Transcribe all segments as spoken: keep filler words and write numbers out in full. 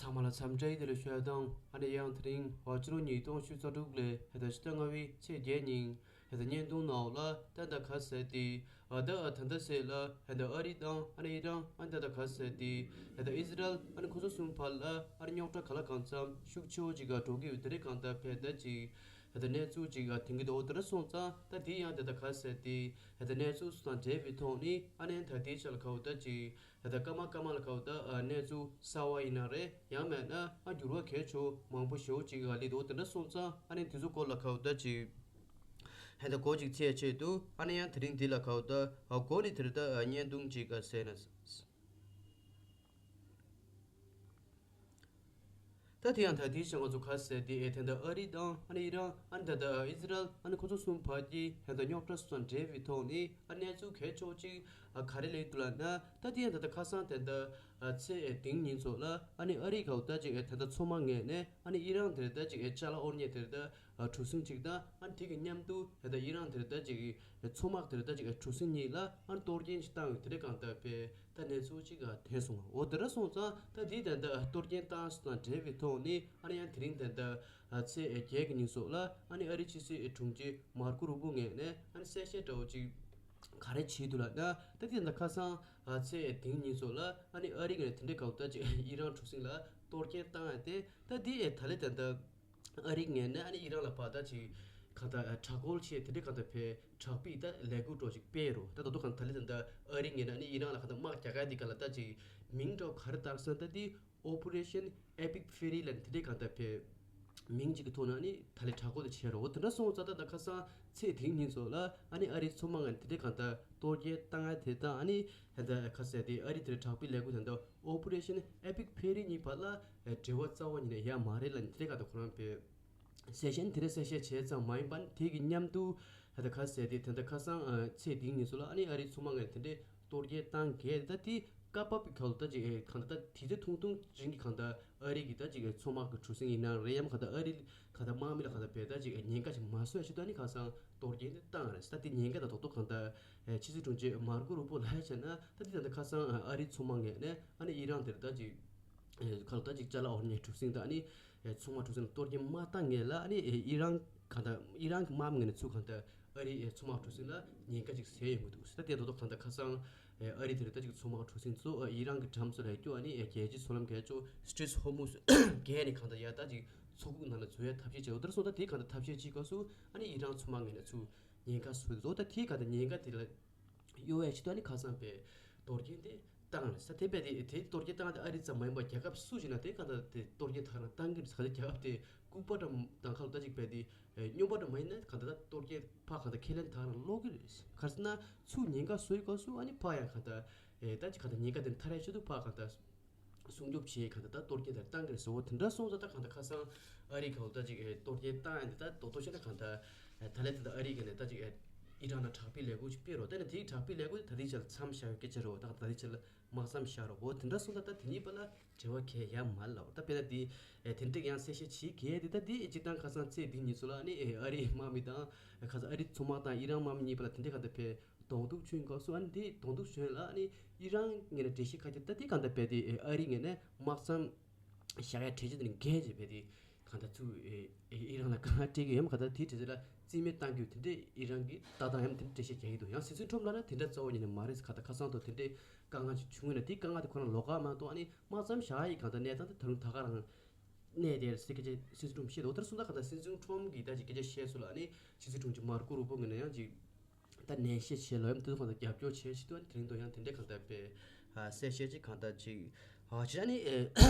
ཚང་མ་ལ་འཚམས་འདྲི་བདེ་ལེགས་ཞུ་ཡ་དང་། ཨ་ནི་ཡང་དེ་རིང་ཕྱི་ལོ་ཉིས་སྟོང་ཉི་ཤུ་རྩ་དྲུག་ལོའི་ཕྱི་ཟླ་ལྔ་པའི་ཚེས་བརྒྱད་ཉིན་ཕྱི་ཟླ་བརྙན་ཐུང་ནང་ལ་ད་ལྟ་ག་ཟེར་ཏེ། ཨ་ད་ཨ་ད་ལྟ་ཟེར་ལ་ད་ལྟ་ཨ་རི་དང་ཨ་ནི་ཨི་རན། ཨ་ནི་ད་ལྟ་ག་ཟེར་ཏེ་ད་ལྟ་ཨི་ཟི་རལ། ཨ་ནི་ཁོ་ཚོ་གསུམ་བར་ལ་ཨ་ནི་རྙོག་དྲ་ག་ལ་གང་འཚམ་ཤུགས་ཆེ་བོ་ཅིག་ག་འགྲོ་གི་ཡོད། དེ་རིང་གང་ལྟར་ཕྱི་ཟླ་ཅིག་ད་ལྟ་གནས་ཚུལ་ཅིག་ག་ཐོན་གྱི་འདུག་དེ་འདྲ་སོང་ཙང་ད་དེ་ཡང་ད་ལྟ་ག་ཟེར་ཏེ་ད་ལྟ་གནས་ཚུལ་དང་འབྲེལ་བའི་ཐོག་ནས་ཨ་ནི་ད་དེའི་ཆ་ལ་ག་བོ་ད་ཅིག་ད་ལྟ་སྐར་མ་སྐར་མ་ལ་ག་བོ་ད་ཨ་གནས་ཚུལ་གསར་བ་ཡིན་ན་རེད། ཡང་མེད་ན་ཨ་འགྱུར་བ་གལ་ཆེ་བོ་མང་པོ་ཞེ་བོ་ཅིག་ག་སླེབས་འདུག་དེ་འདྲ་སོང་ཙང་ཨ་ནི་དེ་ཚོ་སྐོར་ལ་ག་བོ་ད་ཅིག་ཧེ་ད་གོ་ཅིག་ཚེས་ཆེད་དུ་ཨ་ནི་ཡང་དེ་རིང་འདི་ལ་ག་བོ་ད་ཨ་གོ་ནི་དེ་རེད། ད་ཨ་བརྙན་ཐུང་ཅིག་ག་ཟེར་ན། ད་དེ་ཡང་ད་དེའི་ཆ་ང་ཚོ་ག་ཟེར་ཏེ་ཨེ་ད་ལྟ་ཨ་རི་དང་ཨ་ནི་ཨི་རན། ཨ་ནི་ད་ལྟ་ཨི་ཟི་རལ། ཨ་ནི་ཁོ་ཚོ་གསུམ་བར་གྱི་ད་ལྟ་རྙོག་དྲ་སོགས་དང་འབྲེལ་བའི་ཐོག་ནས་ཨ་གནས་ཚུལ་གལ་ཆེ་བོ་ཅིག་ཨ་ག་རེ་སླེབས་འདུག་ལབ་ན། ད་དེ་ཡང་ད་ལྟ་ཁ་སང་ད་ལྟ་ཨ་ཚེས་དེ་ཉིན་ཚོ་ལ་ཨ་ནི་ཨ་རི་ག་བོ་ད་ཅིག་ཨེ་ད་ལྟ་མཚོ་དམག་ངོས་ནས་ཨ་ནི་ཨི་རན་དེར་ད་ཅིག་ཨེ་ཅ་ལག་དབོར་མཁན་དེར་ད་ཨ་གྲུ་གཟིངས་ཅིག་དང་། ཨ་ནི་དེ་གི་མཉམ་དུ་ད་ལྟ་ཨི་རན་དེར་ད་ཅིག་ཨེ་མཚོ་དམག་དེར་ད་ཅིག་ཨེ་གྲུ་གཟིངས་གཉིས་ལ་ཨ་ནི་གཏོར་སྐྱོན་ཅིག་བཏང་ཡོད། དེ་འདྲ་གང་ལྟར་པས། ད་གནས་ཚུལ་ཅིག་ག་ཐོན་སོང་བ། འོ་དེ་འདྲ་སོང་ཙང་ད་འདི་ད་ལྟ་གཏོར་སྐྱོན་བཏང་སོང་དང་འབྲེལ་བའི་ཐོག་ནས་ཨ་ནི་ཡང་དེ་རིང་ད་ལྟ་ཚེས་བརྒྱད་ཀྱི་ཉིན་སོགས་ལ་ཨ་ནི་ཨ་རི་ཕྱི་སྲིད་དྲུང་ཆེ་མར་ཀོ་རུ་པོ་ངོས་ནས་ཨ་ནི་གསལ་བཤད་འདྲ་བོ་ཅིག་ག་རེ་བྱས་འདུག་ལབ་ན། ད་འདི་ད་ལྟ་ཁ་སང་ཚེས་བདུན་ཉིན་སོགས་ལ་ཨ་ནི་ཨ་རི་ངོས་ནས་དེ་འདྲའི་ག་བོ་ད་ཅིག་ཨི་རན་གྲུ་གཟིངས་ལ་གཏོར་སྐྱོན་བཏང་ཡ་དེ། ད་འདི་ཨེ་ད་ལེ་ད་ལྟ་ཨ་རིའི་ངོས་ནས་ཨ་ནི་ཨི་རན་ལ་ཕར་ད་ཅིག་གང་ལྟར་ཨ་དྲག་རྒོལ་བྱས། དེ་འདྲའི་གང་ལྟར་ཕར་དྲག་པོའི་ད་ལས་འགུལ་འདྲ་བོ་ཅིག་སྤེལ་རོ། ད་ད་དུང་གང་ལྟར་ལས་ད་ལྟ་ཨ་རིའི་ངོས་ནས་ཨ་ནི་ཨི་རན་ལ་གང་ལྟར་དམག་རྒྱག་ག་དེ་ག་ལ་ད་ཅིག་མིང་འདྲ་བོ་ག་རེ་བཏགས་སོང་། ད་དེ་Operation Epic Fury ལབ་ནས་དེ་འདྲའི་གང་ལྟར་ཕར་མིང་ཅིག་གི་ཐོག་ནས་ཨ་ནི་ད་ལེ་དྲག་རྒོལ་དེ་བྱས་རོ། འོ་དེ་འདྲ་སོང་ཙང་ད་ད་ཁ་སང་ཚེས་དེ་ཉིན་སོགས་ལ་ཨ་ནི་ཨ་རིའི་མཚོ་དམག་ངོས་ནས་དེ་འདྲའི་གང་ལྟར་གཏོར་སྐྱོན་བཏང་ཡ་དེ་དང་། ཨ་ནི་ད་ལྟ་ཁ་ཟེར་དེ་ཨ་རི་དེ་འདྲའི་དྲག་པོའི་ལས་འགུལ་དེ་འདྲ་Operation Epic Fury གཉིས་བར་ལ་ཨེ་འབྲེལ་བ་རྩ་བ་ཉིད་ནས་ཡོད་མ་རེད་ལབ་ནས་དེ་ག་ད་ཁོ་རང་པས་གསལ་བཤད་དེ་རེད། གསལ་བཤད་བྱས་ཙམ་མ་ཡིན་པ་ནི་དེ་གི་མཉམ་དུ་ད་ལྟ་ག་ཟེར་དེ་ད་ལྟ་ཁ་སང་ཨ་ཚེས་དེའི་ཉིན་སོགས་ལ་ཨ་ནི་ཨ་རིའི་མཚོ་དམག་ངོས་དེ་འདྲའི་གཏོར་སྐྱོན་བཏང་གས། ད་དེ་སྐབས་བབ་ཀྱི་ཁ་ལོ་ད་ཅིག་ཨེ་གང་ལྟར་ད་དེ་ཚེ་ཐུང་ཐུང་རིང་གི་གང་ལྟར་ཨ་རི་གི་ད་ཅིག་ཨེ་མཚོ་དམག་གི་གྲུ་གཟིངས་ཡིན་ན་རེད། ཡང་གང་ལྟར་ཨ་རི་གང་ལྟར་དམག་མི་ལ་གང་ལྟར་བས་ད་ཅིག་ཨེ་ཉེན་ཁ་ཅིག་མ་བཟོ་ཡ་ཆེད་དུ་ཨ་ནི་ཁ་སང་གཏོར་སྐྱོན་དེ་བཏང་རེད། ད་དེ་ཉེན་ཁ་ད་རྡོག་རྡོག་གང་ལྟར་ཨེ་ཕྱི་སྲིད་དྲུང་ཆེ་མར་ཀོ་རུ་པོ་ལ་ཡ་བྱས་ན། ད་དེ་ད་ལྟ་ཁ་སང་ཨ་རིའི་མཚོ་དམག་ངོས་ནས་ཨ་ནི་ཨི་རན་དེར་ད་ཅིག་ཨེ་ཁ་ལོ་ད་ཅིག་ཅ་ལག་དབོར་མཁན་གྲུ་གཟིངས་དང་ཨ་ནི་ཨེ་མཚོ་དམག་གྲུ་གཟིངས་ལ་གཏོར་སྐྱོན་མ་བཏང་ངེས་ལ། ཨ་ནི་ཨེ་ཨི་རན་གང་ལྟར་ཨི་རན་གྱི་དམག་མི་ངོས་ནས་ཚུར་གང་ལྟར་ཨ་རིའི་ཨེ་མཚོ་དམག་གྲུ་གཟིངས་ལ་ཉེན་ཁ་ཅིག་བཟོས་ཡོང་གི་འདུག་ད་དེ་རྡོག་རྡོག་གང་ལྟར་ཁ་སང་ཨེ་ཨ་རི་དེར་ད་ཅིག་མཚོ་དམག་གྲུ་གཟིངས་ཚོ་ཨེ་ཨི་རན་གྱི་འགྲམ་ཚོ་ལ་སྐྱོད། ཨ་ནི་ཨེ་རྒྱལ་སྤྱིའི་མཚོ་ལམ་གལ་ཆེ་Strait of Hormuz བརྒལ་ནས་གང་ལྟར་ཡར་ད་ཅིག་མཚོ་ཁུག་ནང་ལ་འཛུལ་ཡ་ཐབས་ཤེས་བྱས། འོ་དེར་སོང་ད་དེ་གང་ལྟར་ཐབས་ཤེས་བྱེད་སྐབས་སུ་ཨ་ནི་ཨི་རན་མཚོ་དམག་ངོས་ནས་ཚུར་ཉེན་ཁ་བཟོས་འདུག་ད་དེ་གང་ལྟར་ཉེན་ཁ་དེ་ལ་གཡོལ་བའི་ཆེད་དུ་ཨ་ནི་ཁ་སང་པས་གཏོར་སྐྱོན་དེ་བཏང་རེད་ས། དེ་བས་དེ་དེ་གཏོར་སྐྱོན་བཏང་དེ་ཨ་རི་ཙམ་མ་ཡིན་པར་རྒྱལ་ཁབ་སུ་ཞིག་ན་དེ་གང་ལྟར་དེ་གཏོར་སྐྱོན་ད་ག་རང་བཏང་གི་རེད་ས། གང་ལྟར་རྒྱལ་ཁབ་དེ་ལྐུགས་པ་འདྲ་དང་ཁ་ལོ་ད་ཅིག་བས་དེ་སྨྱོན་པ་འདྲ་མ་ཡིན་ན་གང་ལྟར་ད་གཏོར་སྐྱོན་ཕར་གང་ལྟར་ཁས་ལེན་ད་ག་རང་ལོག་གི་རེད། ག་རེ་ཟེར་ན་ཚུར་ཉེན་ཁ་བཟོ་ཡི་སྐབས་སུ་ཨ་ནི་ཕར་ཡང་གང་ལྟར་ཨེ་ད་ཅིག་གང་ལྟར་ཉེན་ཁ་དེ་ཐར་ཡ་ཆེད་དུ་ཕར་གང་ལྟར་སྲུང་སྐྱོབ་བྱེད་གང་ལྟར་ད་གཏོར་སྐྱོན་དེ་བཏང་གི་རེད་ཟེར། འོ་དེ་འདྲ་སོང་ཙང་ད་གང་ལྟར་ཁ་སང་ཨ་རི་ག་ལོ་ད་ཅིག་ཨེ་གཏོར་སྐྱོན་བཏང་ཡ་འདི་ད་རྡོག་རྡོག་བཤད་ན་གང་ལྟར་ཨེ་ད་ལན་དེ་ད་ཨ་རི་ག་ནས་ད་ཅིག་ཨེ་ཨི་རན་ལ་དྲག་པོའི་ལས་འགུལ་ཅིག་སྤེལ་རོགས། ད་ནི་དེའི་དྲག་པོའི་ལས་འགུལ་དེ་ད་ལྟའི་ཆར་མཚམས་བཞག་ཡོད་སྐད་ཆ་རེད། འོ་ད་ད་ལྟའི་ཆར་མ་མཚམས་བཞག་རོགས། འོ་དེ་འདྲ་སོང་ད་ད་དེ་གཉིས་བར་ལ་འབྲེལ་བ་གས་ཡ་མ་ལ་འོ་ད་དཔེར་ན་དེ་ཨེ་དེ་འདྲ་ཡང་གསལ་བཤད་བྱེད་གས་དེ་ད་དེ་ཨེ་སྤྱིར་བཏང་ཁ་སང་ཚེས་འདི་ཉིན་སུ་ལ་ནི་ཨེ་ཨ་རིའི་དམག་མི་དང་ཁ་སང་ཨ་རི་མཚོ་དམག་དང་ཨི་རན་དམག་མི་གཉིས་བར་ལ་དེ་འདྲ་གང་ལྟར་ཕེ་གདོང་ཐུག་བྱུང་སྐབས་སུ་ཨ་ནི་དེ་གདོང་ཐུག་བྱུང་ལ་ཨ་ནི་ཨི་རན་ངོས་ནས་འགྲེལ་བཤད་ཁ་ཤས་ད་དེ་གང་ལྟར་ཕེ་དེ་ཨ་རི་ངོས་ནས་དམག་མཚམས་བཞག་ཡ་གྲོས་ཆོད་དེ་ནི་འགལ་བྱས་ཕེ་དེ་གང་ལྟར་ཚུར་ཨི་རན་ལ་དཀའ་ངལ་སྤྲད་ཀྱི་ཡོད་མ་གང་ལྟར་དེའི་གྲོས་ཆོད་ལ་རྩིས་མེད་གཏང་རྒྱུ་དེ་འདྲས་ཨི་རན་གྱིས་ལྟ་སྟངས་ཡང་དེ་འདྲས་འགྲེལ་བཤད་རྒྱག་གི་འདུག་ཡང་སྲིད་ཚོགས་ཁྲོམ་ལ་ན་དེ་འདྲ་གཙོ་བོ་ཉིད་ནས་མ་རེད་གང་ལྟར་ཁ་སང་ཐོག་དེ་འདྲས་དཀའ་ངལ་ཅིག་བྱུང་ཡོད་ན་དེའི་དཀའ་ངལ་དེ་ཁོ་རང་ལོགས་ཀ་མ་གཏོགས་ཨ་ནི་དམག་མཚམས་བཞག་ཡི་གང་ལྟར་གནས་སྟངས་དེ་ད་རུང་ད་ག་རང་གནས་དེར་སྲིད་སྐད་ཆ་སྲིད་ཚོགས་ཁྲོམ་བཤད་འདུག་དེར་སོང་ད་ག་ད་སྲིད་ཚོགས་ཁྲོམ་གྱི་ད་ཅིག་སྐད་ཆ་བཤད་སོང་ལ་ཨ་ནི་ཕྱི་སྲིད་དྲུང་ཆེ་མར་ཀོ་རུ་པོ་ངོས་ནས་ཡང་ཅིག་ད་ནན་བཤད་བྱས་ལོ་ཡམ་དེ་ཚོ་ག་ད་རྒྱབ་སྐྱོར་བྱས་ཤི་དུ་ཨ་ནི་དེ་རིང་དུ་ཡང་དེ་འདྲས་གང་ལྟར་པའི་གསལ་བཤད་ཅིག་གང་ལྟར་ཅིག་ཨ་ཅིག་ཨ་ནི་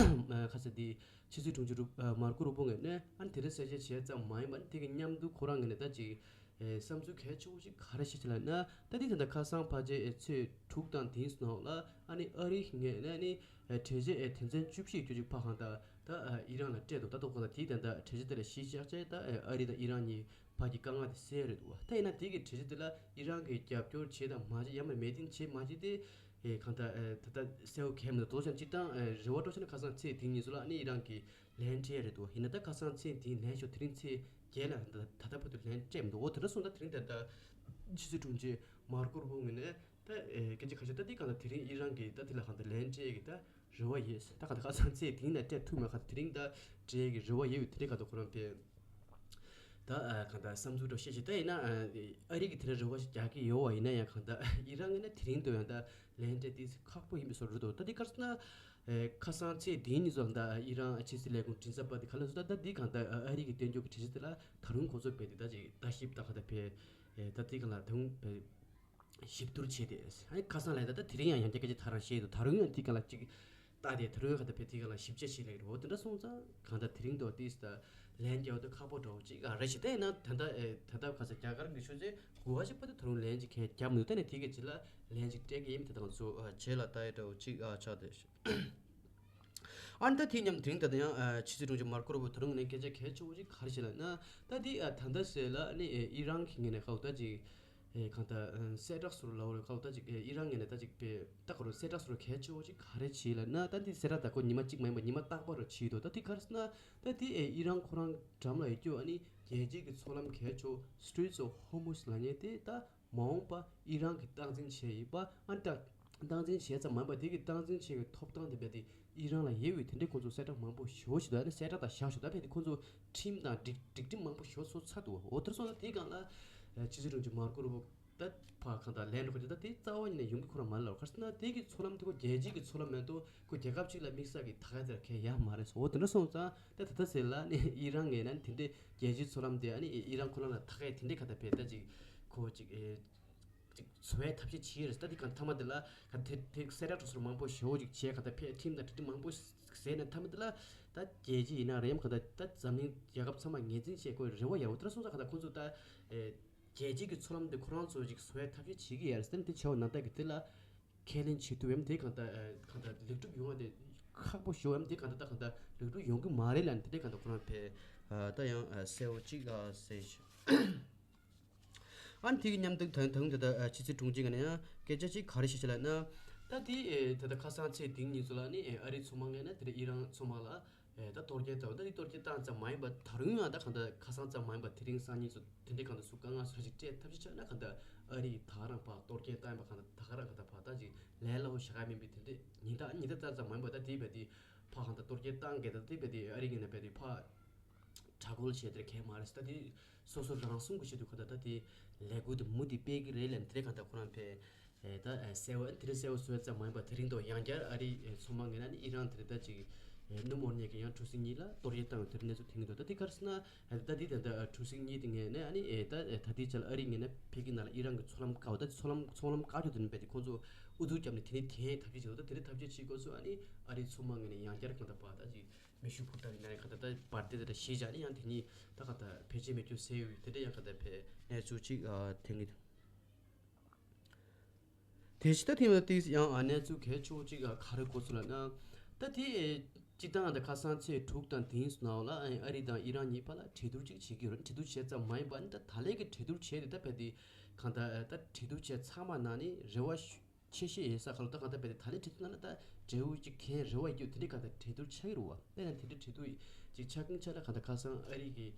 ཁ་ས་དེ་ཕྱི་སྲིད་དྲུང་ཆེ་རུ་མར་ཀོ་རུ་པོ་ངོས་ནས་ཨ་ནི་དེ་འདྲས་གསལ་བཤད་བྱས་ཙམ་མ་ཡིན་པ་ཨ་ནི་དེ་གི་མཉམ་དུ་ཁོ་རང་ངོས་ནས་ད་ཅིག་ཨེ་བསམ་ཚུལ་གལ་ཆེ་བོ་ཞིག་ག་རེ་བཤད་ཅི་ལབ་ན། ད་འདི་ད་ལྟ་ཁ་སང་ཕལ་ཆེར་ཨེ་ཚེས་དྲུག་དང་དེའི་ནང་ལ་ཨ་ནི་ཨ་རིའི་ངོས་ནས་ཨ་ནི་ཨེ་གྲོས་ཆོད་ཨེ་དོན་ཚན་བཅུ་བཞི་བརྒྱུད་ཅིག་ཕར་གང་ལྟར་ད་ཨ་ཨི་རན་ལ་སྤྲད་འདུག་ད་ཐོག་གང་ལྟར་དེའི་ད་ལྟ་གྲོས་ཆོད་དེ་ལ་གཞི་བཞག་བྱས་ད་ཨེ་ཨ་རི་དང་ཨི་རན་གཉིས་བར་གྱི་དཀའ་ངལ་དེ་སེལ་རེད་འདུག་ད་ཡིན་ན་དེ་གི་གྲོས་ཆོད་དེ་ལ་ཨི་རན་གྱིས་རྒྱབ་སྐྱོར་བྱས་དང་མ་བྱས་ཡང་མིན་མོས་མཐུན་བྱས་མ་བྱས་དེ་ཨེ་གང་ལྟར་ཨེ་ད་ལྟ་གསལ་བོ་གང་མི་འདུག་དོ་ཅང་སྤྱིར་བཏང་ཨེ་རེ་བ་སྤྲོ་བྱས་ན་ཁ་སང་ཚེས་དེའི་ཉིན་སུ་ལ་ཨ་ནི་ཨི་རན་གྱིས་ལན་སྤྲད་རེད་འདུག་ཡིན་ན་ད་ཁ་སང་ཚེས་འདིའི་ལན་ཤོག་དེ་རིང་ཚེས་བརྒྱད་ལ་ད་ད་ལྟ་བར་དུ་ལན་སྤྲད་མི་འདུག་འོ་དེ་འདྲ་སོང་ད་དེ་རིང་ད་ལྟ་ཕྱི་སྲིད་དྲུང་ཆེ་མར་ཀོ་རུ་པོ་ངོས་ནས་ད་ཨེ་སྐད་ཆ་ཁ་ཤས་ད་དེ་གང་ལ་དེ་རིང་ཨི་རན་གྱིས་ད་དེ་ལ་གང་ལྟར་ལན་སྤྲད་ཀྱི་ད་ རེ་བ་ཡོད། ད་ག་ད་ཁ་སང་ཚེ་དེང་ན་སྤྲད་ཐུབ་མ་ཁ་དེ་རིང་ད་སྤྲད་ཀྱི་རེ་བ་ཡོད་དེ་རིང་ག་ད་ཁོ་རང་པས། ད་ག་ད་བསམ་ཚུལ་འདྲ་བཤད་ཤིག་ད་ཡིན་ན་ཨ་རི་གི་དེ་རིང་རེ་བ་ཞིག་རྒྱག་གི་ཡོད་བ་ཡིན་ན་ཡང་ག་ད་ཨི་རན་ངོས་ན་དེ་རིང་དུ་ཡང་ད་ལན་སྤྲད་དེ་ཁག་པོ་ཡིན་པའི་བཟོ་འདྲ་འདུག་ད་དེ་ག་རེ་ཟེར་ན། ཁ་སང་ཚེ་དེའི་ཉིན་ཚོ་ད་ཨི་རན་ཕྱི་སྲིད་ལས་ཁུངས་མགྲིན་ཚབ་པ་དེ་ག་ལ་སུ་ད་ད་འདི་གང་ལྟར་ཨ་རི་གི་སྟོན་ཆོག་གི་གྲོས་གཞི་དེ་ལ་ད་རུང་ཁོ་ཚོ་བས་དེ་ད་ཅིག་ལྟ་ཞིབ་ད་ག་ད་བས་ད་འདི་གང་ལ་ད་རུང་བས་ཞིབ་བསྡུར་བྱས་ཏེ་ཨ་ཁ་སང་ལ་ད་ད་དེ་རིང་ཡང་ཡང་བསྐྱར་སྐད་ཆ་ད་རང་བཤད་འདུག་ད་རུང་ཡང་འདི་གང་ལ་ཅིག་ལྟ་དེ་ད་རུང་ཡང་ག་ད་བས་དེ་གང་ལ་ཞིབ་དཔྱད་བྱེད་ལེགས་རེད། འོ་དེ་འདྲ་སོང་ཙང་གང་ལྟར་དེ་རིང་དུ་ཏིས་ད་ལན་རྒྱག་དུས་ཁག་པོ་འདྲ་བོ་ཅིག་ཨ་རེ་ཞིག་ད་ཡིན་ན་ད་ད་ཨེ་ད་ད་ཁ་ས་རྒྱ་གར་གི་ཆུ་ཚོད་དགུ་པ་ཞིག་བར་དུ་ད་རུང་ལན་ཅིག་གས་རྒྱབ་མི་འདུག་ད་ནས་དེ་གི་ཅིག་ལ་ལན་ཅིག་སྤྲད་གི་ཡིན་ད་ད་ང་ཚོ་ཨ་བྱེད་ལ་ལྟ་ཡི་འདྲ་བོ་ཅིག་ཨ་ཆགས་ཏེ། ཨ་ནི་ད་དེ་མཉམ་དེ་རིང་ད་ལྟ་ཡང་ཨ་ཕྱི་སྲིད་དྲུང་ཆེ་མར་ཀོ་རུ་བོ་ད་རུང་ནས་སྐད་ཆ་གལ་ཆེ་བོ་ཅིག་ག་རེ་བྱེད་ལབ་ན། ད་དེ་ཨ་ད་ལྟ་ཟེར་ལ་ཨ་ནི་ཨི་རན་གྱི་ངོས་ནས་ཁ་ལོ་ད་ཅིག་ཨེ་གང་ལྟར་ཨ་གསལ་བསྒྲགས་ཟུར་ལ་འོ་རེ་ཁ་ལོ་ད་ཅིག་ཨེ་ཨི་རན་ངོས་ནས་ད་ཅིག་པེ་ད་ཁོ་རུ་གསལ་བསྒྲགས་ཟུར་གལ་ཆེ་བོ་ཅིག་ག་རེ་བྱེད་ལབ་ན། ད་དེ་གསལ་བསྒྲགས་ད་ཁོ་ཉི་མ་གཅིག་མ་ཡིན་པ་ཉི་མ་རྟག་པར་བྱེད་དོ། ད་དེ་ག་རེ་ཟེར་ན་ད་དེ་ཨེ་ཨི་རན་ཁོ་རང་འགྲམ་ལ་ཡོད་རྒྱུ་ཨ་ནི་རྒྱལ་སྤྱི་གི་མཚོ་ལམ་གལ་ཆེ་བོ་Straits of Hormuz ལབ་མཁན་དེ་ད། མ་འོངས་པ་ཨི་རན་གྱིས་སྟངས་འཛིན་བྱས་ཡིན་པ་ཨ་ནི་ད་སྟངས་འཛིན་བྱས་ཙམ་མ་ཡིན་པ་དེ་གི་སྟངས་འཛིན་བྱེད་པའི་ཐོབ་ཐང་དེ་རྦད་དེ་ཨི་རན་ལ་ཡོད་པའི་དེ་འདྲའི་ཁོང་ཚོ་གསལ་བསྒྲགས་མང་པོ་ཞེ་པོ་ཞིག་འདུག་ཨ་ནི་གསལ་བསྒྲགས་དང་བཞག་ཞོག་ད་རྦད་དེ་ཁོང་ཚོ་ཁྲིམས་དང་སྒྲིག་སྒྲིག་ཁྲིམས་མང་པོ་ཞེ་པོ་བཟོས་ཚར་འདུག་འོ་དེར་སོང་ན་དེའི་སྒང་ལ་ཕྱི་སྲིད་དྲུང་ཆེ་མར་ཀོ་རུ་བོ་ད་ཕ་གང་ལྟར་ལན་རོགས་ཀྱི་ད་དེ་རྩ་བ་ཉིད་ནས་ཡོང་གི་ཁོ་རང་མ་ལབ་ག་རེ་ཟེར་ན་དེ་གི་མཚོ་ལམ་དེ་ཁོ་རྒྱལ་སྤྱི་གི་མཚོ་ལམ་མེད་དོ། ཁོ་རྒྱལ་ཁབ་གཅིག་ལ་དམིགས་བསལ་གྱི་ད་ག་ཚོད་གལ་ཡག་མ་རེད་སོ། འོ་དེ་འདྲ་སོང་ཙང་ད་ད་ད་ཟེར་ལ་ནི་ཨི་རན་ངོས་ནས་དེ་འདྲའི་རྒྱལ་སྤྱིའི་མཚོ་ལམ་དེ་ཨ་ནི་ཨི་རན་ཁོ་རང་ལ་ད་གས་དེ་འདྲའི་ག་ད་བས་ད་ཅིག་ཁོ་ཅིག་ཨེ་ཅིག་བཟོ་བའི་ཐབས་ཤེས་བྱས་རེད། ད་དེ་ག་མཐའ་མ་དེ་ལ་ག་དེ་དེ་གསལ་བསྒྲགས་གྲོགས་ཚོར་མང་པོ་ཞེ་པོ་ཅིག་བྱས་ག་ད་ཕེ་ཁྲིམས་དང་སྒྲིག་ཁྲིམས་མང་པོ་ཟེར་ནས་མཐའ་མ་དེ་ལ་ད་རྒྱལ་སྤྱི་ཡིན་ན་རེད་ཡམ་ག་ད་ད་འཛམ་གླིང་རྒྱལ་ཁབ་ཚང་མ་ངོས་འཛིན་བྱས་ཁོ་རེ་བ་ཡག་པོ་དེ་འདྲ་སོང་ཙང་ག་ད་ཁོ་ཚོ་ད་ཨེ་རྒྱལ་སྤྱི་གི་མཚོ་ལམ་དེ་ཁོ་རང་ཚོ་ཅིག་བཟོ་བའི་ཐབས་ཤེས་བྱེད་ཀྱི་ཡ་རེད་ཟེར་ནས་དེ་བྱས་པ་ན་ད་གི་དེ་ལ། ཁས་ལེན་བྱེད་ཐུབ་ཡམ་དེ་གང་ལྟར་གང་ལྟར་ལེགས་གྲུབ་ཡོང་བ་དེ་ཁག་པོ་ཞེ་པོ་ཡམ་དེ་གང་ལྟར་ད་གང་ལྟར་ལེགས་གྲུབ་ཡོང་གི་མ་རེད་ལབ་ནས་དེ་འདྲའི་གང་ལྟར་ཁོ་རང་ཕེ་ད་ཡང་གསལ་བོ་གཅིག་གསལ་ཞུ། ཨ་ནི་དེ་གི་མཉམ་དུ་ད་ད་རུང་དེ་ལྟར་ཕྱི་སྲིད་དྲུང་ཆེ་ག་ནས་ཡང་སྐད་ཆ་གཅིག་ག་རེ་བཤད་ཤེས་ལབ་ན། ད་དེ་ད་ལྟ་ཁ་སང་ཚེས་དེང་ཉིན་ཚོ་ལ་ནི་ཨ་རིའི་མཚོ་དམག་ངོས་ནས་དེ་འདྲ་ཨི་རན་མཚོ་དམག་ལ། ད་གཏོར་སྐྱོན་བཏང་ད་དེ་གཏོར་སྐྱོན་བཏང་ཙམ་མ་ཡིན་པ་ད་རུང་ཡང་ད་གང་ལྟར་ཁ་སང་ཙམ་མ་ཡིན་པ་དེ་རིང་སང་ཉིན་ཚོ་དེ་འདྲའི་གང་ལྟར་སུ་དཀའ་ངལ་སོ་ཞིག་སྤྲད་ཐབས་ཤེས་བྱས་ན་གང་ལྟར་ཨ་རི་ད་ག་རང་ཕར་གཏོར་སྐྱོན་བཏང་ཡིན་པ་གང་ལྟར་ད་ག་རང་གང་ལྟར་ཕར་ད་ཅིག་ལས་སླ་བོ་བཞག་ཡ་མིན་པའི་དེ་འདྲའི་ཉིན་ལྟར་ཉིན་ལྟར་ཙམ་ཙམ་མ་ཡིན་པ་ད་དེ་བས་དེ་ཕར་གང་ལྟར་གཏོར་སྐྱོན་བཏང་གི་ད་དེ་བས་དེ་ཨ་རི་ངོས་ནས་བས་དེ་ཕར་དྲག་རྒོལ་བྱས་དེར་གལ་མ་རེད་ད་དེ་སོ་སོ་རང་སྲུང་གི་ཆེད་དུ་གང་ལྟར་ད་དེ་ལས་འགུལ་དེ་མུ་མཐུད་སྤེལ་གི་རེད་ལབ་ནས་དེ་འདྲའི་གང་ལྟར་ཁོ་རང་ཕེ། ད་གསལ་བོ་དེ་རིང་གསལ་བོ་བཟོས་ཙམ་མ་ཡིན་པ་དེ་རིང་དུ་ཡང་བསྐྱར་ཨ་རིའི་མཚོ་དམག་ངོས་ནས་ནི་ཨི་རན་དེ་རིང་ད་ཅིག་སྣུམ་འོར་ཉལ་གྱི་ཡང་གྲུ་གཟིངས་གཉིས་ལ་གཏོར་སྐྱོན་བཏང་བའི་དེ་རིང་གནས་ཚུལ་ཐོན་གྱི་འདུག་ད་དེ་ག་རེ་ཟེར་ན་ད་དེ་ད་ད་གྲུ་གཟིངས་གཉིས་དེ་ངོས་ནས་ཨ་ནི་ད་ད་དེ་ཆ་ལ་ཨ་རིའི་ངོས་ནས་ཕེ་གི་ནང་ལ་ཨི་རན་གྱི་མཚོ་ལམ་བཀག་ད་མཚོ་ལམ་མཚོ་ལམ་བཀག་རྒྱུ་དེ་ནི་བས་དེ་ཁོང་ཚོ་ཨུ་ཐུག་བརྒྱབ་ནས་དེ་ནི་དེ་ཐབས་ཤེས་བྱེད་འདུག་ད་དེ་རིང་ཐབས་ཤེས་བྱེད་དགོས་སུ་ཨ་ནི་ཨ་རིའི་མཚོ་དམག་ངོས་ནས་ཡང་བསྐྱར་གང་ལྟར་བ་ད་ཅིག་མེ་ཤུགས་འཕུར་མདའ་ཡིན་ན་རེད་གང་ལྟར་ད་འབར་མདེལ་དེ་འདྲ་བཞེས་བཞག་ནས་ཡང་དེ་གཉིས་ད་གང་ལྟར་བེད་སྤྱོད་མེད་རྒྱུ་ཟེར་ཡོད་དེ་འདྲ་ཡང་གང་ལྟར་བས་གནས་ཚུལ་ཅིག་ཐོན་གྱི་འདུག་དེ་ཕྱི་ད་ཐེངས་ལ་ཏིག་ཡང་ཨ་གནས་ཚུལ་གལ་ཆེ་བོ་གཅིག་ག་རེ་གོ་སོང་ལབ་ན། ད་དེ་སྤྱི་བཏང་ད་ཁ་སང་ཚེས་དྲུག་དང་བདུན་ནང་ལ་ཨ་རི་དང་ཨི་རན་གཉིས་བར་ལ་གྲོས་བསྡུར་གཅིག་བྱེད་ཀྱི་ཡོད་རེད། གྲོས་བསྡུར་བྱས་ཙམ་མ་ཡིན་པ་ནི་ད་ད་ལན་གྱི་གྲོས་བསྡུར་བྱས་ཏེ་ད་བས་དེ་གང་ལྟར་ད་གྲོས་བསྡུར་བྱས་ཚང་མ་ནང་ནས་རེ་བ་ཆེ་ཤོས་ཡིན་ས་ཁ་ལོ་ད་གང་ལྟར་བས་དེ་ད་ལན་གྲོས་བསྡུར་ནང་ལ་ད་འབྲས་བུ་གཅིག་གས་རེ་བ་ཡོད་དེ་འདྲའི་གང་ལྟར་གྲོས་བསྡུར་ཆགས་ཀྱི་རེད་བ། དེ་ཡང་དེ་འདྲའི་གྲོས་བསྡུར་ཅིག་ཆགས་ཀྱིན་ཆགས་ལ་གང་ལྟར་ཁ་སང་ཨ་རི་གི་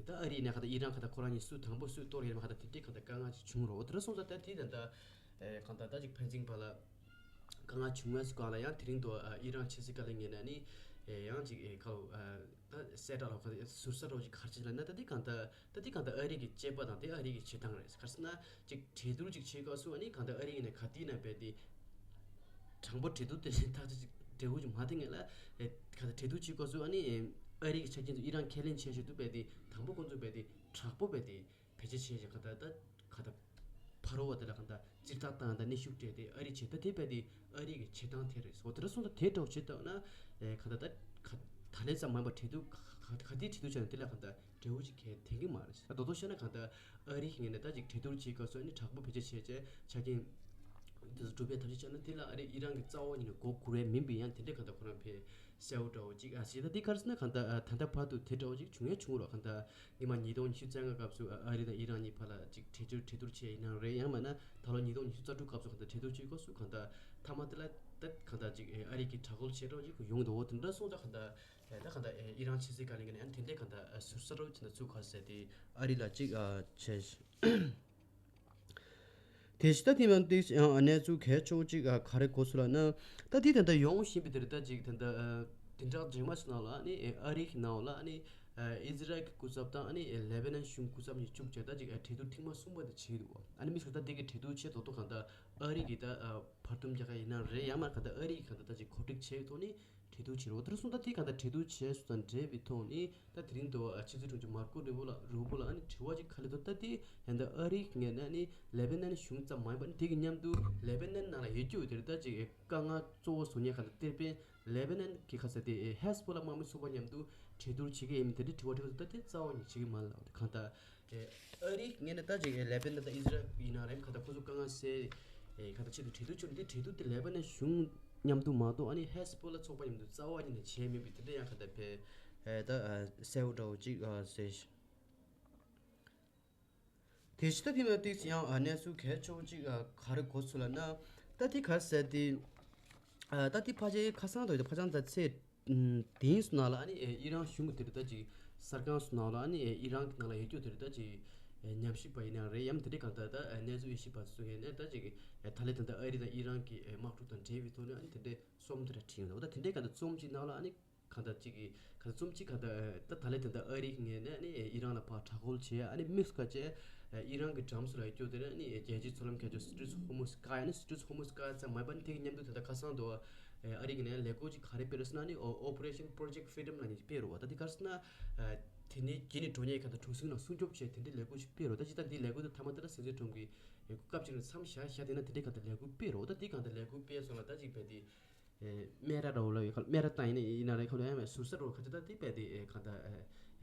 ད་ཨ་རི་ནས་གང་ལྟར་ཨི་རན་གང་ལྟར་ཁོ་རང་གཉིས་སུ་དང་པོ་སུ་གཏོར་ཡོད་མ་གང་ལྟར་དེ་འདྲའི་གང་ལྟར་དཀའ་ངལ་ཅིག་བྱུང་རོགས་དེ་འདྲ་སོང་ཙང་ད་དེ་ད་ལྟ་གང་ལྟར་ད་ཅིག་ཕན་ཚུན་བར་ལ་དཀའ་ངལ་བྱུང་བའི་སྐོར་ལ་ཡང་དེ་རིང་དུ་ཨི་རན་ཕྱི་སྲིད་བཀའ་བློན་ངོས་ནས་ནི་ཡང་ཅིག་ཁ་ལོ་ད་གསལ་བསྒྲགས་རོགས་ཁ་ཟུར་ཟ་རོགས་ཅིག་ག་རེ་བྱེད་ལབ་ན་ད་དེ་གང་ལྟར་ད་དེ་གང་ལྟར་ཨ་རི་གི་བཅད་པ་དང་དེ་ཨ་རི་གི་བྱེད་སྟངས་རེད། ག་རེ་ཟེར་ན་ཅིག་གྲོས་བསྡུར་ཅིག་བྱེད་སྐབས་སུ་ཨ་ནི་གང་ལྟར་ཨ་རི་ཡིན་ན་ག་དུས་ན་བས་དེ་དྲང་པོ་གྲོས་བསྡུར་དེ་ཐག་ཆོད་ཅིག་འབྲས་བུ་ཅིག་མ་ཐོན་ངེས་ལ་གང་ལྟར་གྲོས་བསྡུར་བྱེད་སྐབས་སུ་ཨ་ནི་ཨ་རི་གི་ཆ་རྐྱེན་ཚོ་ཨི་རན་ཁས་ལེན་བྱས་བྱས་འདུག་བས་དེ་དང་པོ་ཁོང་ཚོ་བས་དེ་དྲག་པོ་བས་དེ་བེད་སྤྱོད་བྱས་བྱས་གང་ལྟར་ད་གང་ལྟར་ཕ་རོལ་བ་དེ་ལ་གང་ལྟར་ཙིར་ཐག་བཏང་ད་ནི་ཤུགས་སྤྲད་དེ་ཨ་རི་བྱེད་ད་དེ་བས་དེ་ཨ་རི་གི་བྱེད་སྟངས་དེ་རེད། འོ་དེ་འདྲ་སོང་ད་དེ་འདྲ་བོ་བྱེད་ཐུབ་ན་གང་ལྟར་ད་ག་ད་ལན་ཙམ་མ་ཡིན་པ་གྲོས་བསྡུར་ག་ག་དེའི་གྲོས་བསྡུར་བྱས་ན་དེ་ལ་གང་ལྟར་འབྲས་བུ་ཅིག་གས་ཐོན་གི་མ་རེད། ད་དོ་དོ་བཤད་ན་གང་ལྟར་ཨ་རི་གི་ངོས་ནས་ད་ཅིག་གྲོས་བསྡུར་བྱེད་སྐབས་སུ་ཨ་ནི་དྲག་པོ་བེད་སྤྱོད་བྱས་བྱས་ཆ་རྐྱེན་འདི་ཚོ་སྒྲུབ་པའི་ཐབས་ཤེས་བྱས་ན་དེ་ལ་ཨ་རི་ཨི་རན་གྱི་རྩ་བ་ཉིད་ནས་མགོ་སྒུར་བས་མིན་པའི་ཡང་དེ་འདྲའི་གང་ལྟར་ཁོ་རང་ཕེ་གསལ་བོ་འདྲ་བོ་ཅིག་ཨ་ཞེས་ད་དེ་ག་རེ་ཟེར་ན་གང་ལྟར་ད་ལྟ་བར་དུ་དེ་འདྲ་བོ་ཅིག་བྱུང་ཡང་བྱུང་རོགས་གང་ལྟར་སྔོན་མ་ཉིས་སྟོང་ཉི་ཤུ་རྩ་ལྔ་སྐབས་སུ་ཨ་རི་དང་ཨི་རན་གཉིས་བར་ལ་ཅིག་གྲོས་བསྡུར་གྲོས་བསྡུར་བྱས་ཡིན་ནའང་རེད། ཡང་མིན་ན་ད་ལོ་ཉིས་སྟོང་ཉི་ཤུ་རྩ་དྲུག་སྐབས་སུ་གང་ལྟར་གྲོས་བསྡུར་བྱེད་སྐབས་སུ་གང་ལྟར་མཐའ་མ་དེ་ལ་ད་གང་ལྟར་ཅིག་ཨ་རི་གི་དྲག་རྒོལ་བྱེད་རོགས་ཅིག་ཡོང་འདུག་འོ་དེ་འདྲ་སོང་ཙང་གང་ལྟར་ད་གང་ལྟར་ཨི་རན་ཕྱི་སྲིད་བཀའ་བློན་གྱི་ནས་ཡང་དེ་འདྲའི་གང་ལྟར་ཟུར་ཟ་རོགས་ཅིག་ན་ཚུགས་ག་ཟེར་ཏེ་ཨ་རི་ལ་ཅིག་བྱས། དེ་ དེ་བཞིན་ད་དེ་མིན་ཏིག་ཡང་གནས་ཚུལ་གལ་ཆེ་བོ་གཅིག་ག་རེ་གོ་སོང་ལབ་ན། ད་དེ་ད་ལྟ་ཡོང་བཞིན་པའི་དེ་རེད། ད་ཅིག་ད་ལྟ་བདུན་ཕྲག་རྗེས་མ་ཚོ་ནང་ལ་ཨ་ནི་ཨ་རི་གི་ནང་ལ་ཨ་ནི་ཨི་ཛི་རལ་གྱི་སྐུ་ཚབ་དང་ཨ་ནི་ལེ་བྷ་ནན་གཞུང་སྐུ་ཚབ་གཉིས་བཅུག་བྱས་ད་ཅིག་གྲོས་བསྡུར་ཐེངས་མ་གསུམ་པ་དེ་བྱས་འདུག་ཨ་ནི་མི་ཚོ་ད་དེ་གི་གྲོས་བསྡུར་བྱས་ཐོག་ཐོག་གང་ལྟར་ཨ་རི་གི་ད་བར་འདུམ་རྒྱག་ག་ཡིན་ན་རེད། ཡང་མིན་གང་ལྟར་ཨ་རི་གི་གང་ལྟར་ད་ཅིག་གོ་སྒྲིག་བྱས་ཐོག་ནས་གྲོས་བསྡུར་བྱེད་རོགས། དེར་སོང་ད་དེ་གང་ལྟར་གྲོས་བསྡུར་བྱས་སོང་དང་འབྲེལ་བའི་ཐོག་ནས་ད་དེ་རིང་དུ་ཕྱི་སྲིད་དྲུང་ཆེ་མར་ཀོ་རུ་བོ་ལ་རུ་བོ་ལ་ཨ་ནི་དྲི་བ་ཅིག་ག་ལེ་འདུག་ད་དེ་ཡང་ད་ཨ་རིའི་ངོས་ནས་ཨ་ནི་ལེ་བྷ་ནན་གཞུང་ཙམ་མ་ཡིན་པར་དེ་གི་མཉམ་དུ་ལེ་བྷ་ནན་ནང་ལ་ཡོད་རྒྱུ་དེར་ད་ཅིག་དཀའ་ངལ་གཙོ་བོ་བཟོ་མཁན་གང་ལྟར་ཏེ་པེ་ལེ་བྷ་ནན་གྱི་ཁ་ས་དེ་ཧེ་སི་བྷོ་ལ་དམག་མི་ཚོགས་པ་མཉམ་དུ་གྲོས་བསྡུར་བྱེད་ཀྱི་ཡིན་མིན་དེ་འདྲའི་དྲི་བ་དྲི་བ་ད་དེ་རྩ་བ་ཉིད་བྱེད་ཀྱི་མ་རེད་ལབ། དེ་གང་ལྟར་ཨ་རིའི་ངོས་ནས་ད་ཅིག་ལེ་བྷ་ནན་དང་ཨི་ཛི་རལ་ཡིན་ན་རེད། གང་ལྟར་ཁོ་ཚོ་དཀའ་ངལ་སེལ་གང་ལྟར་ཆེད་དུ་གྲོས་བསྡུར་བྱུང་། དེ་གྲོས་བསྡུར་དེ་ལེ་བྷ་ནན་གཞུང་མཉམ་དུ་མ་གཏོགས་ཨ་ནི་ཧེ་སི་བྷོ་ལ་ཚོགས་པ་མཉམ་དུ་རྩ་བ་ཉིད་ནས་བྱས་མེད་པའི་དེ་འདྲ་ཡང་གང་ལྟར་བས་ད་གསལ་བོ་འདྲ་བོ་ཅིག་ཟེར། དེ་ཕྱི་ད་དེ་མ་ཏིག་ཡང་གནས་ཚུལ་གལ་ཆེ་བོ་ཅིག་ག་རེ་གོ་སོང་ལབ་ན། ད་དེ་ག་ཟེར་དེ། ད་དེ་ཕལ་ཆེར་ཁ་སང་དང་ཕ་ཆང་ད་ཚེ་དེང་སུ་ནང་ལ་ཨ་ནི་ཨི་རན་གཞུང་གི་དེར་ད་ཅིག་གསར་ཁང་སུ་ནང་ལ་ཨ་ནི་ཨི་རན་གི་ནང་ལ་ཡོད་རྒྱུ་དེར་ད་ཅིག་ཉམས་ཞིབ་པ་ཡིན་ན་རེད། ཡང་དེ་འདྲའི་གང་ལྟར་ད་གནས་ཚུལ་དབྱེ་ཞིབ་པ་ཚོ་ངོས་ནས་ད་ཅིག་ད་ལས་ད་ལྟ་ཨ་རི་དང་ཨི་རན་གི་དམག་འཁྲུག་དང་འབྲེལ་བའི་ཐོག་ནས་ཨ་ནི་དེ་འདྲའི་རྩོམ་དེ་འདྲ་བྲིས་ཡོད་འདུག་ད་དེ་འདྲའི་གང་ལྟར་རྩོམ་གཅིག་ནང་ལ་ཨ་ནི། གང་ལྟར་གཅིག་གིས་གང་ལྟར་རྩོམ་གཅིག་གང་ལྟར་ད་ད་ལས་དེ་འདྲ་ཨ་རིའི་ངོས་ནས་ནི་ཨི་རན་ལ་ཕར་དྲག་རྒོལ་བྱས། ཨ་ནི་དམིགས་སུ་བཀར་བྱས་ཨི་རན་གྱི་འགྲམ་སུ་ལ་སྐྱོད་དེ་ནི་རྒྱལ་སྤྱིའི་མཚོ་ལམ་ཁ་ཕྱོགས་སི་ཊྲེཊ་ཧོར་མུ་ཛི་བཀག་ཡ། ནི་སི་ཊྲེཊ་ཧོར་མུ་ཛི་བཀག་ཡ་ཙམ་མ་ཡིན་པར་ནི་དེ་གི་མཉམ་དུ་ད་ལྟ་ཁ་སང་དུ་ཨ་རི་གི་ནས་ལས་འགུལ་ཅིག་ག་རེ་སྤེལ་རེད་ཟེར་ན་ནི་ཨོ་པ་རེ་ཤན་པོ་རོ་ཇེཀ་ཕི་རི་ཌམ་ལབ་མཁན་ཅིག་སྤེལ་རེད་བ། ད་དེ་ག་རེ་ཟེར་ན་དེ་ནས་རྗེས་ནས་འགྲོ་མཁན་གང་ལྟར་གྲུ་གཟིངས་ནང་སྲུང་སྐྱོབ་བྱས་དེ་འདྲའི་ལས་འགུལ་ཅིག་སྤེལ་རེད་བ། ད་ཅི་ད་འདི་ལས་འགུལ་དེ་མཐའ་མ་དེ་ལ་སྲིད་འཛིན་ཁྲོམ་གྱི་སྐབས་ཅིག་ནས་མཚམས་བཞག་བཞག་དེ་ན་དེ་འདྲའི་གང་ལྟར་ལས་འགུལ་སྤེལ་རེད་བ། ད་དེ་གང་ལྟར་ལས་འགུལ་སྤེལ་སོང་ལ་ད་ཅིག་བས་དེ། སྨད་ར་འདྲ་བོ་ལ་ཡོད་ཁ། སྨད་ར་བཏང་ཡིན་ན་ཡིན་ན་རེད་ཁ། ལ་ཡང་ཟུར་ས་འདྲ་བོ་ཁ་ཅིག་ད་དེ་བས་དེ་གང་ལྟར་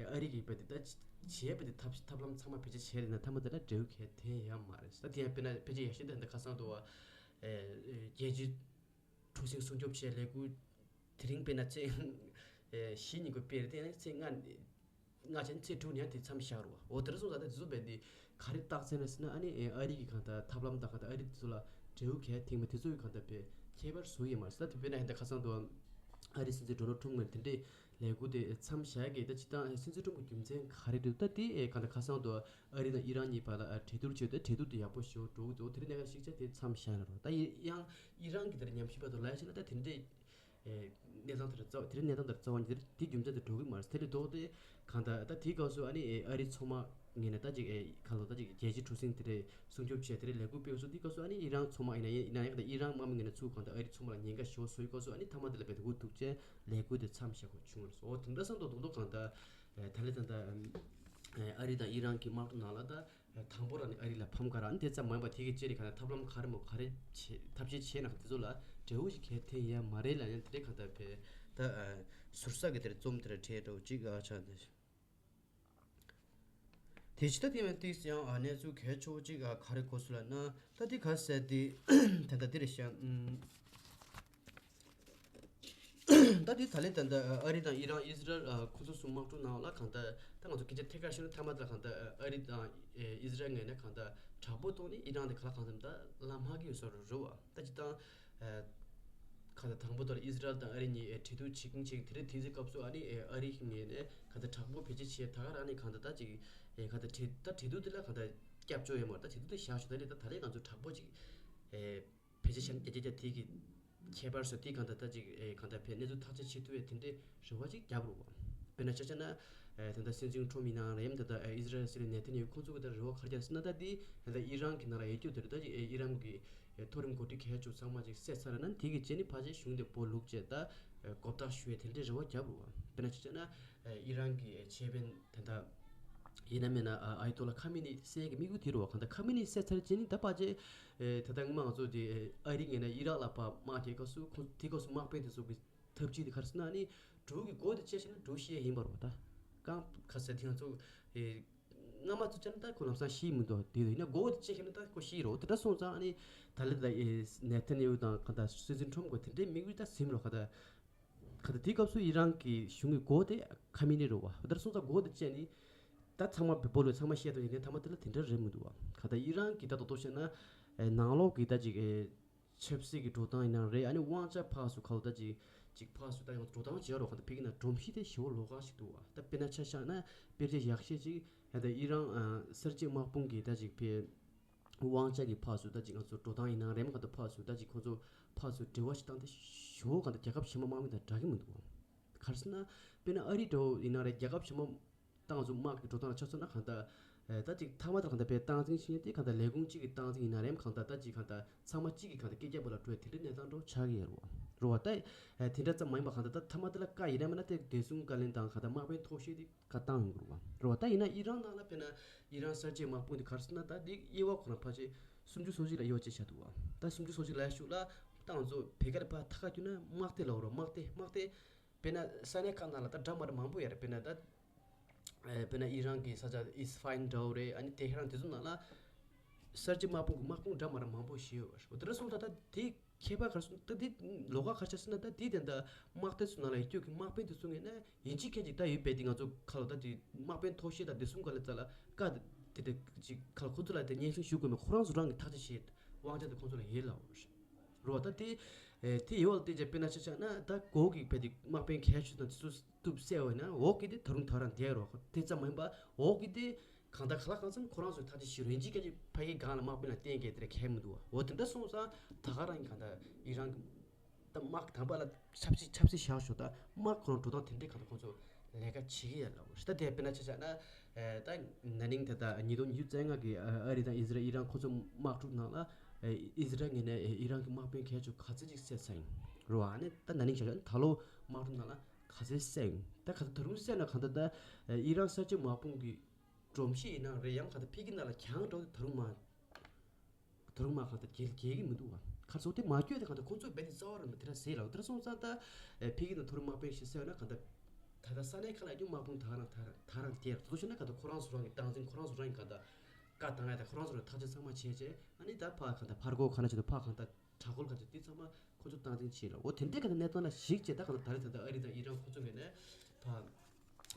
ཨ་རི་གི་བས་དེ་ད་བྱས་བས་དེ་ཐབས་ཐབས་ལམ་ཚང་མ་བེད་སྤྱོད་བྱས་རེད་ན་མཐའ་མ་དེ་ལ་འབྲས་བུ་གལ་ཐེབས་ཡ་མ་རེད། ད་དེ་ཡང་དཔེར་ན་ཕལ་ཆེར་ཡག་ཤོས་དེ་འདི་ཁ་སང་དུ་བ་རྒྱལ་སྤྱིའི་གྲུ་གཟིངས་སྲུང་སྐྱོབ་བྱས་ལས་འགུལ་དེ་རིང་དཔེར་ན་ཚེས་བཞི་ཉིན་གུ་སྤེལ་རེད། དེ་ཡང་ཚེས་ལྔ་ལྔ་ཆ་ཚེས་དྲུག་ནས་ཡང་དེ་མཚམས་བཞག་རུ་བ། འོ་དེར་སོང་ཙང་ད་དེ་ཚོ་བས་དེ། ག་རེ་རྟགས་མཚན་རེད་ཟེར་ན་ཨ་ནི་ཨ་རི་གི་གང་ལྟར་ཐབས་ལམ་དང་གང་ལྟར་ཨ་རི་དེ་ཚོ་ལ་འབྲས་བུ་གལ་ཐེབས་མ་དེ་ཚོ་གི་གང་ལྟར་བས་ཁྱད་པར་བཟོ་ཡི་མ་རེད་ཟེར། ད་དེ་དཔེར་ན་ཧན་ད་ཁ་སང་དུ་ཨ་རི་སྲིད་འཛིན་ཌོ་ནལ་ཁྲོམ་ངོས་དེ་འདྲའི་ལས་འགུལ་དེ་མཚམས་བཞག་གི། ད་སྤྱིར་བཏང་སྲིད་འཛིན་ཁྲོམ་གི་རྒྱུ་མཚན་ག་རེ་རེད། ད་དེ་གང་ལྟར་ཁ་སང་དུ་ཨ་རི་དང་ཨི་རན་གཉིས་བར་ལ་གྲོས་བསྡུར་བྱས་ཏེ་གྲོས་བསྡུར་དེ་ཡག་པོ་ཞེ་པོ་འགྲོ་གི་འདུག་དེ་རིང་གནད་འགག་ཞིག་ཆགས་དེ་མཚམས་བཞག་ན་རོ། ད་ཡང་ཨི་རན་གི་དེར་ཉམས་ཞིབ་པ་དུ་ལ་ཡ་བྱས་ན་ད་དེ་འདྲའི། གནས་སྟངས་དེར་རྩ་བ་དེ་རིང་གནས་སྟངས་དེར་རྩ་བ་ཉིད་དེ་རྒྱུ་མཚན་དེ་འགྲོ་གི་མ་རེད། དེ་ལས་ལྡོག་སྟེ་གང་ལྟར་ད་དེའི་སྐབས་སུ་ཨ་ནི་ཨ་རི་མཚོ་དམག་ངོས་ནས་ད་ཅིག་གང་ལྟར་ད་ཅིག་རྒྱལ་སྤྱིའི་གྲུ་གཟིངས་དེ་རེད་སྲུང་སྐྱོབ་བྱས་དེ་རེད་ལས་འགུལ་སྤེལ་སོང་། དེའི་སྐབས་སུ་ཨ་ནི་ཨི་རན་མཚོ་དམག་ཡིན་ན་ཡིན་ན་ཡང་ད་ཨི་རན་དམག་མི་ངོས་ནས་ཚུར་གང་ལྟར་ཨ་རི་མཚོ་དམག་ལ་ཉེན་ཁ་ཞེ་པོ་བཟོ་ཡི་སྐབས་སུ་ཨ་ནི་མཐའ་མ་དེ་ལ་བས་འགོ་ཐུག་བྱས་ལས་འགུལ་དེ་མཚམས་བཞག་དགོས་བྱུང་བ་རེད། འོ་དེ་འདྲ་སོང་དུ་རྡོག་རྡོག་གང་ལྟར་ད་ལས་ད་ལྟ་ཨ་རི་དང་ཨི་རན་གྱི་དམག་འཁྲུག་ནང་ལ་ད། དང་པོ་རང་ནི་ཨ་རི་ལ་ཕམ་ཁ་རག་ཨ་ནི་དེ་ཙམ་མ་ཡིན་པ་དེ་གི་སྤྱིར་གང་ལ་ཐབས་ལམ་ག་རེ་མོ་ག་རེ་བྱེད་ཐབས་ཤེས་བྱས་ན་དེ་ཚོ་ལ་འབྲས་བུ་ཞིག་གལ་ཐེབས་ཡ་མ་རེད་ལབ་ཡང་དེ་འདྲའི་གང་ལྟར་བས་ད་ཟུར་ས་གི་དེར་རྩོམ་དེར་བྲིས་འགྲོ་གཅིག་ཨ་ཆགས་འདི། དེ་ཕྱི་ད་དེ་མིན་ཏིག་ཡང་གནས་ཚུལ་གལ་ཆེ་བོ་གཅིག་ག་རེ་གོ་སོང་ལབ་ན། ད་དེ་ག་ཟེར་དེ་ད་ལྟ་འདི་རེད་ཤག་ད་དེ་ད་ལན་ད་ལྟ་ཨ་རི་དང་ཨི་རན་ཨི་ཟི་རལ་ཁོ་ཚོ་གསུམ་དམག་འཁྲུག་ནང་ལ་གང་ལྟར་ད་ང་ཚོ་སྐད་ཆ་ཐད་ཀར་ཤོད་ན་མཐའ་མ་དེ་ལ་གང་ལྟར་ཨ་རི་དང་ཨི་ཟི་རལ་ངོས་ནས་གང་ལྟར་དྲག་པོ་གཏོང་ནས་ཨི་རན་དེ་ག་ལ་གང་འཚམ་ད་ལམ་ཧ་གི་ཡོད་ས་རུ་རུ་བ། ད་ཅི་ད་གང་ལྟར་དང་པོ་དེར་ཨི་ཟི་རལ་དང་ཨ་རི་གཉིས་གྲོས་བསྡུར་བྱེད་ཀྱིན་བྱེད་ཀྱིན་དེ་རིང་དེ་ཚོའི་སྐབས་སུ་ཨ་ནི་ཨ་རི་ངོས་ནས་གང་ལྟར་དྲག་པོ་བེད་སྤྱོད་བྱས་ད་ག་རང་ནས་གང་ལྟར་ད་ཅིག་གང་ལྟར་གྲོས་ད་གྲོས་བསྡུར་དེ་ལ་གང་ལྟར་སྐྱབས་བཅོལ་ཡོད་མ་རེད། ད་གྲོས་བསྡུར་དེ་བཞག་ཆོག་ད་ནས་ད་ད་རེས་ང་ཚོ་དྲག་པོ་ཅིག་ཕལ་ཆེར་བྱས་ན་རྒྱ་རྒྱ་རྒྱ་དེ་གི་ཁྱད་པར་བཟོ་དེ་གང་ལྟར་ད་ཅིག་ཨེ་གང་ལྟར་བས་གནས་ཚུལ་ཐག་གཅོད་བྱེད་ཐུབ་པའི་དེ་འདྲའི་རེ་བ་ཅིག་རྒྱབ་རོགས། དཔེར་ན་ཆ་བཞག་ན་ཨེ་ད་ལྟ་སྲིད་འཛིན་ཁྲོམ་ཡིན་ནའང་རེད། ད་ལྟ་ཨེ་ཨི་ཟི་རལ་སྲིད་བློན་ནེ་ཐན་ཡ་ཧུ་ཁོང་ཚོ་གི་ད་རེ་བ་ག་རེ་རྒྱག་ཟེར་ན། ད་དེ་ད་ལྟ་ཨི་རན་གྱི་ནང་ལ་ཡོད་རྒྱུ་དེ་རེད། ད་ཅིག་ཨེ་ཨི་རན་གྱི་ཨེ་མཐོ་རིམ་འགོ་ཁྲིད་གལ་ཆེ་ཚང་མ་ཅིག་བསད་ཚར་ན་དེ་གི་རྗེས་ནི་ཕལ་ཆེར་གཞུང་དེ་སྦོ་ལུག་བྱས་ད་ཨེ་མགོ་བཏགས་ཞུ་བའི་དེ་འདྲའི་རེ་བ་རྒྱབ་རོགས། དཔེར་ན་ཆ་བཞག་ན་ཨེ་ཨི་རན་གྱི་ཨེ་ཆེད་དཔོན་ད་ལྟ་ཡིན་ན་མིན་ན་ཨ་ཨའི་ཏོ་ལ་ཁ་མི་ནི་བསད་ཀྱི་དམིགས་ཡུལ་དེ་རེད་བ། གང་ལྟར་ཁ་མི་ནི་བསད་ཚར་རྗེས་ནི་ད་ཕལ་ཆེར་ཨེ་ད་ལྟ་སྔོན་མ་ང་ཚོ་དེ་ཨེ་ཨ་རི་ངོས་ནས་ཨི་རག་ལ་ཕར་དམག་རྒྱག་སྐབས་སུ་ཁོ་དེ་སྐབས་སུ་དམག་དཔོན་དེ་ཚོ་གི་ཐབས་ཇུས་དེ་ག་རེ་ཟེར་ན་ཨ་ནི་འབྲུག་གི་མགོ་དེ་བཅད་ཤེས་ན་འབྲུག་ཤི་ཡ་ཡིན་པ་རེད་བ། ད་གང་ག་ཟེར་དེ་ང་ཚོ་ཨེ་སྔ་མ་ཚོ་བཅད་ན་ད་ཁོ་ལམ་སང་ཤི་མི་འདུག་དེ་ཡིན་ན་མགོ་དེ་བཅད་ཤེས་ན་ད་ཁོ་ཤི་རེད་བ། དེ་འདྲ་སོང་ཙང་ཨ་ནི་ད་ལྟ་ད་ཨེ་ནེ་ཐན་ཡ་ཧུ་དང་གང་ལྟར་སྲིད་འཛིན་ཁྲོམ་གི་དེ་འདྲའི་དམིགས་ཡུལ་ད་ཟིན་རོ། གང་ལྟར་གང་ལྟར་དེའི་སྐབས་སུ་ཨི་རན་གྱི་གཞུང་གི་མགོ་དེ་ཁ་མི་ནི་རེད་བ། དེར་སོང་ཙང་མགོ་དེ་བཅད་ནི་ད་ཚང་མ་བེ་སྦོ་ལོས་ཚང་མ་བཤད་དོ་ཡིན་ནའི་མཐའ་མ་དེ་ལ་དེ་འདྲ་རེད་མི་འདུག་བ། གང་ལྟར་ཨི་རན་གྱི་ད་དོ་དོ་བཤད་ན་ཨེ་ནང་ལོགས་ཀྱི་ད་ཅིག་ཨེ་ཆབ་སྲིད་ཀྱི་འགྲོ་སྟངས་ཡིན་ན་རེད། ཨ་ནི་དབང་ཆ་ཕར་ཚུར་ག་ལ་ད་ཅིག་ཅིག་ཕར་ཚུར་ད་ཡང་འགྲོ་སྟངས་བྱེད་རོགས། གང་ལྟར་ཕ་གི་ན་སྒྲོམ་གཞི་དེ་ཞེ་པོ་ལོགས་ཀ་ཞིག་འདུག་བ། ད་དཔེར་ན་ཆ་བཞག་ན་དཔེར་བརྗོད་ཡག་ཤོས་ཅིག་ད་ལྟ་ཨི་རན་ཨ་གསར་བརྗེ་དམག་དཔུང་གི་ད་ཅིག་ཕེ་ དབང་ཆ་གི་ཕར་ཚུར་ད་ཅིག་ང་ཚོ་འགྲོ་སྟངས་ཡིན་ན་རེམ་གང་ད་ཕར་ཚུར་ད་ཅིག་ཁོང་ཚོ་ཕར་ཚུར་འབྲེལ་བ་ཞིག་བཏང་སྟེ་ཞོ་གང་ད་རྒྱལ་ཁབ་གཞན་པ་དམག་མི་དང་འདྲ་གི་མི་འདུག་བ། ག་རེ་ཟེར་ན་དཔེར་ན་ཨ་རི་འདྲ་བོ་ཡིན་ན་རེད། རྒྱལ་ཁབ་གཞན་པ་ད་ང་ཚོ་དམག་གི་འགྲོ་སྟངས་ལ་ཆ་མཚོན་ན་གང་ད་ད་ཅིག་ཐ་མ་དེར་གང་ད་དཔེ་སྟངས་འཛིན་བྱེད་མཁན་དེ་གང་ད་ལས་ཁུངས་གཅིག་གི་སྟངས་འཛིན་ཡིན་ན་རེམ་གང་ད་ད་ཅིག་གང་ད་ཚང་མ་གཅིག་གི་གང་ད་སྐད་རྒྱབ་པ་ལ་འགྲོ་བའི་དེ་འདྲའི་གནས་སྟངས་འདྲ་བོ་ཆགས་ཀྱི་ཡོད་རེད་བ། རེད་བ། ད་དེ་འདྲ་ཙམ་མ་ཡིན་པ་གང་ད་ད་ཐ་མ་དེ་ལ་བཀའ་ཡིན་ན་མིན་ན་དེ་བདེ་སྲུང་བཀའ་བློན་དང་གང་ད་དམག་དཔོན་མཐོ་ཤོས་དེ་བཀའ་བཏང་ཡོང་གི་རེད་བ། རེད་བ། ད་ཡིན་ན་ཨི་རན་ནང་ལ་དཔེར་ན་ཨི་རན་གསར་བརྗེའི་དམག་དཔུང་དེ་ག་རེ་ཟེར་ན་ད་དེ་དབྱེ་བ་ཁོ་རང་ཕལ་ཆེར་སུམ་ཅུ་སོ་གཅིག་ལ་དབྱེ་བ་ཕྱེ་བཞག་འདུག་བ། ད་སུམ་ཅུ་སོ་གཅིག་ལ་ཡ་ཤུགས་ལ་ད་ང་ཚོ་བོད་སྐད་ལ་ཕར་ཐད་ཀར་བསྒྱུར་ན་དམག་སྡེ་ལབ་རོགས། དམག་སྡེ་དམག་སྡེ་དཔེར་ན་ས་གནས་ཁག་ནང་ལ་ད་འདྲ་མི་འདྲ་མང་པོ་ཡོད་རེད། དཔེར་ན་ད་ཨེ་དཔེར་ན་ཨི་རན་གྱི་ས་ཆ་ཨིས་ཧྥ་ཧན་འདྲ་བོ་རེད། ཨ་ནི་ཏེ་ཧེ་རན་དེ་ཚོ་ནང་ལ་གསར་བརྗེ་དམག་དཔུང་གི་དམག་དཔུང་འདྲ་མི་འདྲ་མང་པོ་ཞིག་ཡོད་རེད། འོ་དེ་འདྲ་སོང་ཙང་ད་དེ་ཁྱད་པར་ག་རེ་སོང་ད་དེ་ལོགས་ཀ་ག་རེ་ཆགས་ཟེར་ན་ད་དེ་དེ་འདྲ་དམག་སྡེ་ཚོ་ནང་ལ་ཡོད་རྒྱུ་གི་དམག་དཔོན་དེ་ཚོ་ངོས་ནས་ཡིན་གཅིག་མཁན་གཅིག་ད་ཡོད་པས་དེ་ང་ཚོ་ཁ་ལོ་ད་དེ་དམག་དཔོན་མཐོ་ཤོས་དང་བདེ་སྲུང་བཀའ་བློན་རྩ་ལ་བཀའ་དེ་དེ་གཅིག་ཁ་ལོ་ཁོ་ཚོ་ལ་དེ་སྙན་སེང་ཞུ་དགོས་མེད། ཁོ་རང་ཚོ་རང་གི་ཐག་གཅོད་བྱེད་དབང་ཆ་དེ་ཁོ་ཚོ་ལ་ཡོད་ལབ་རེད་བ། ད་དེ་ཨེ་དེ་ཡོད་ལ་དེ་རྗེས་དཔེར་ན་ཆ་བཞག་ན་ད་གོ་གི་བས་དེ་དམག་དཔོན་གལ་ཆེ་དང་དེ་ཚོ་གཏུབ་བསད་འོས་ན་འོག་གི་དེ་ད་རུང་ད་རང་བསྡད་རོགས། དེ་ཙམ་མ་ཡིན་པ་འོག་གི་དེ་གང་ལྟར་ག་ལ་གང་འཚམ་ཁོ་རང་ཚོའི་ཐག་གཅོད་བྱེད་རོགས། ཡིན་གཅིག་མཁན་གཅིག་ཕ་གི་སྒང་ལ་དམག་དཔོན་ལ་བརྟེན་མཁན་དེ་ར་གལ་མི་འདུག་བ། འོ་དེ་འདྲ་སོང་ཙང་ད་ག་རང་གི་གང་ལྟར་ཨི་རན་གི་ད་དམག་དང་པ་ལ་ཆབ་སྲིད་ཆབ་སྲིད་བཞག་ཞོག་ད་དམག་ཁོ་རང་འགྲོ་སྟངས་དེ་འདྲའི་གང་ལྟར་ཁོ་ཚོ་ལས་ཀ་བྱེད་ཀྱི་ཡོད་ལབ་རེད། ད་དེ་དཔེར་ན་ཆ་བཞག་ན་ད་ན་ནིང་དེ་ད་ཉིས་སྟོང་ཉི་ཤུ་རྩ་ལྔ་གི་ཨ་རི་དང་ཨི་ཟི་རལ་ཨི་རན་ཁོ་ཚོ་དམག་འཁྲུག་ནང་ལ་ཨི་ཟི་རལ་ངོས་ནས་ཨི་རན་གྱི་དམག་དཔོན་ཁལ་ཆོ་ག་ཚད་ཅིག་བསད་ཚར་ཡིན་རེད་བ། ཨ་ནི་ད་ན་ནིང་བཞག་ན་ད་ལོ་དམག་འཁྲུག་ནང་ལ་ག་ཚད་བསད་ཡིན། ད་ག་ཚད་ད་རུང་བསད་ན་གང་ལྟར་ད་ཨི་རན་གསར་བརྗེ་དམག་དཔུང་གི་སྒྲོམ་གཞི་ཡིན་ན་རེད། ཡང་གང་ལྟར་ཕ་གི་ནང་ལ་གྱང་འདྲ་བོ་དེ་ད་རུང་མ་ད་རུང་མ་གང་ལྟར་རྒྱལ་རྒྱལ་གྱི་མི་འདུག་བ། ག་ཚོད་དེ་མ་སྐྱོད་དེ་གང་ལྟར་ཁོང་ཚོས་རྦད་དེ་རྩ་བ་རང་མི་དེ་འདྲ་ཟེར་ལ། འོ་དེ་འདྲ་སོང་ཙང་ད་ཨེ་ཕ་གི་ནང་ད་རུང་དམག་དཔོན་ཞིག་བསད་ན་གང་ལྟར་ད་ལྟ་ས་གནས་ཁག་ལ་ཡང་དམག་དཔུང་ད་རང་ད་རང་ད་རང་རྒྱལ་ད་དུང་ཤོད་ན་གང་ལྟར་ཁོ་རང་ཚོ་རང་གི་སྟངས་འཛིན་ཁོ་རང་ཚོ་རང་གི་གང་ལྟར་བཀའ་བཏང་ཡ་ད་ཁོ་རང་ཚོ་རང་ཐག་གཅོད་ཚང་མ་བྱས་རྗེས་ཨ་ནི་ད་ཕར་གང་ལྟར་ཕར་རྒོལ་ག་ན་བྱེད་དུ་ཕར་གང་ལྟར་དྲག་རྒོལ་ག་ཚོད་དེ་ཚང་མ་ཁོ་ཚོ་སྟངས་འཛིན་བྱེད་ལ། འོ་དེ་འདྲའི་ག་ཚོད་གནས་སྟངས་ལ་གཞིགས་བྱས་ད་ག་ཚོད་ད་རེས་ད་ལྟ་ཨ་རི་དང་ཨི་རན་ཁོ་ཚོ་ངོས་ནས་ཕར་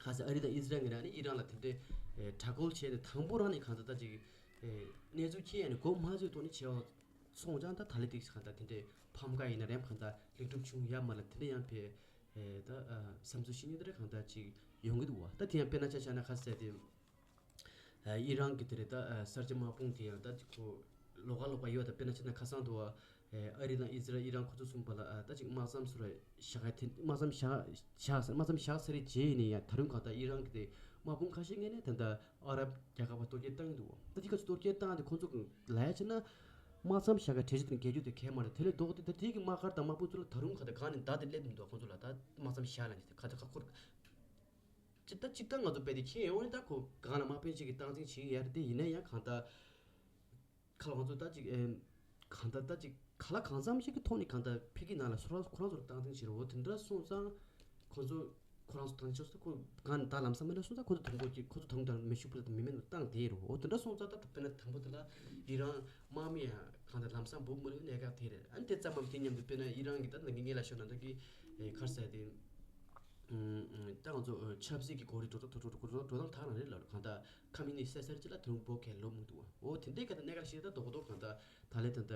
ཁ་སང་ཨ་རི་དང་ཨི་ཟི་རལ་ངོས་ནས་ཨ་ནི་ཨི་རན་ལ་དེ་འདྲའི་ཨེ་དྲག་རྒོལ་བྱས་ཏེ་དང་པོ་རང་ནས་གང་ལྟར་ད་ཅིག་ཨེ་གནས་ཚུལ་མཁྱེན་ཡ་ནས་མགོ་མ་ཚོས་ཐོག་ནས་བྱས་པ་སོང་ཙང་ད་ད་ལས་དེ་གང་ལྟར་དེ་འདྲའི་ཕམ་ཁ་ཡིན་ན་རེམ་གང་ལྟར་ལེགས་གྲུབ་བྱུང་ཡ་མ་ལ་དེ་འདྲ་ཡང་ཕེ་ཨེ་ད་བསམ་ཚུལ་བཤད་མཁན་དེ་འདྲ་གང་ལྟར་ཅིག་ཡོང་གི་འདུག་བ། ད་དེ་ཡང་དཔེར་ན་ཆ་བཞག་ན་ཁ་སང་དེ། ཨི་རན་གྱི་དེ་རེད་ད་གསར་བརྗེ་དམག་དཔུང་དེ་ཡང་ད་ཅིག་ཁོ་ལོགས་ཀ་ལོགས་ཀ་ཡོད་ད། དཔེར་ན་ཆ་ན་ཁ་སང་དུ་བ་ཨ་རི་དང་ཨི་ཟི་རལ་ཨི་རན་ཁོ་ཚོ་གསུམ་བར་ལ་ད་ཅིག་དམག་མཚམས་སུ་ར་བཞག་ཡ་དེ་དམག་མཚམས་བཞག་བཞག་ཟེར་དམག་མཚམས་བཞག་ཚར་རེད་བྱས་ཡིན་ན་ཡང་ད་རུང་གང་ལྟར་ཨི་རན་གྱི་དེ་དམག་དཔུང་ཁ་ཤས་ངོས་ནས་ད་ལྟ་ཨ་རབ་རྒྱལ་ཁབ་བར་གཏོར་རྒྱག་བཏང་གི་འདུག་ད་དེ་ག་ཚོད་གཏོར་རྒྱག་བཏང་དེ་ཁོ་ཚོ་གི་ལ་ཡ་བྱས་ན་དམག་མཚམས་བཞག་ག་གྲོས་གཞི་དེ་འགལ་རྒྱུ་དེ་གལ་མ་རེད། དེ་ལས་ལྡོག་སྟེ་ད་དེ་གི་དམག་སྒར་དང་དམག་དཔུང་ཚོ་ལ་ད་རུང་གང་ལྟར་གང་ནས་བདའ་དེ་སླེབས་མི་འདུག་ཁོ་ཚོ་ལ་ད་དམག་མཚམས་བཞག་ལ་ནི་དེ་ག་ཚོད་ཁ་ཁོར། ཅི་ད་གཅིག་ད་ང་ཚོ་དཔེ་དེ་ཁྱེད་ཡོང་ནས་ད་ཁོ་གང་ལ་དམག་དཔོན་གཅིག་གིས་སྟངས་འཛིན་བྱེད་ཀྱི་ཡ་རེད་དེ། ཡིན་ན་ཡང་གང་ལྟར་ཁ་ལ་ང་ཚོ་ད་ཅིག་ཨེ་གང་ལྟར་ད་ཅིག་ག་ལ་གང་འཚམ་ཞིག་གི་ཐོག་ནས་གང་ལྟར་ཕ་གི་ནང་ལ་སོ་རང་ཁོ་རང་ཚོར་སྟངས་འཛིན་བྱེད་རོགས། འོ་དེ་འདྲ་སོང་ཙང་ཁོ་ཚོ་ཁོ་རང་ཚོ་སྟངས་འཛིན་བྱེད་སོང་ཁོ་གང་ད་ལམ་སང་མེད་ན་སོང་ཙང་ཁོ་ཚོ་དང་པོ་ཅིག་ཁོ་ཚོ་དང་པོ་དང་མེ་ཤུགས་པོ་ལ་མི་མེད་ནོ་བཏང་དེ་རོ། འོ་དེ་འདྲ་སོང་ཙང་ད་དཔེར་ན་དང་པོ་དེ་ལ་ཨི་རན་དམག་མི་ཡང་གང་ལྟར་ལམ་སང་འབུབ་མི་རུང་གནད་འགག་དེ་རེད། ཨ་ནི་དེ་ཙམ་མམ་དེ་མཉམ་དུ་དཔེར་ན་ཨི་རན་གི་ད་ནང་གི་ངེད་ལ་ཤོར་ན་ད་གི་ཁར་ཟ་དེ། ད་ང་ཚོ་ཆབ་སྲིད་ཀྱི་གོ་རིམ་འགྲོ་སྟངས་འགྲོ་སྟངས་འགྲོ་སྟངས་ཐག་རང་རེད་ལ། གང་ལྟར་ཁ་མི་ནི་གསལ་གསལ་ཅིག་ལ་དོན་པོ་གལ་ལོ་མི་འདུག་བ། འོ་དེ་འདྲའི་ག་ད་གནད་འགག་ཞིག་ད་རྡོག་རྡོག་གང་ལྟར་ད་ལས་ད་ལྟ་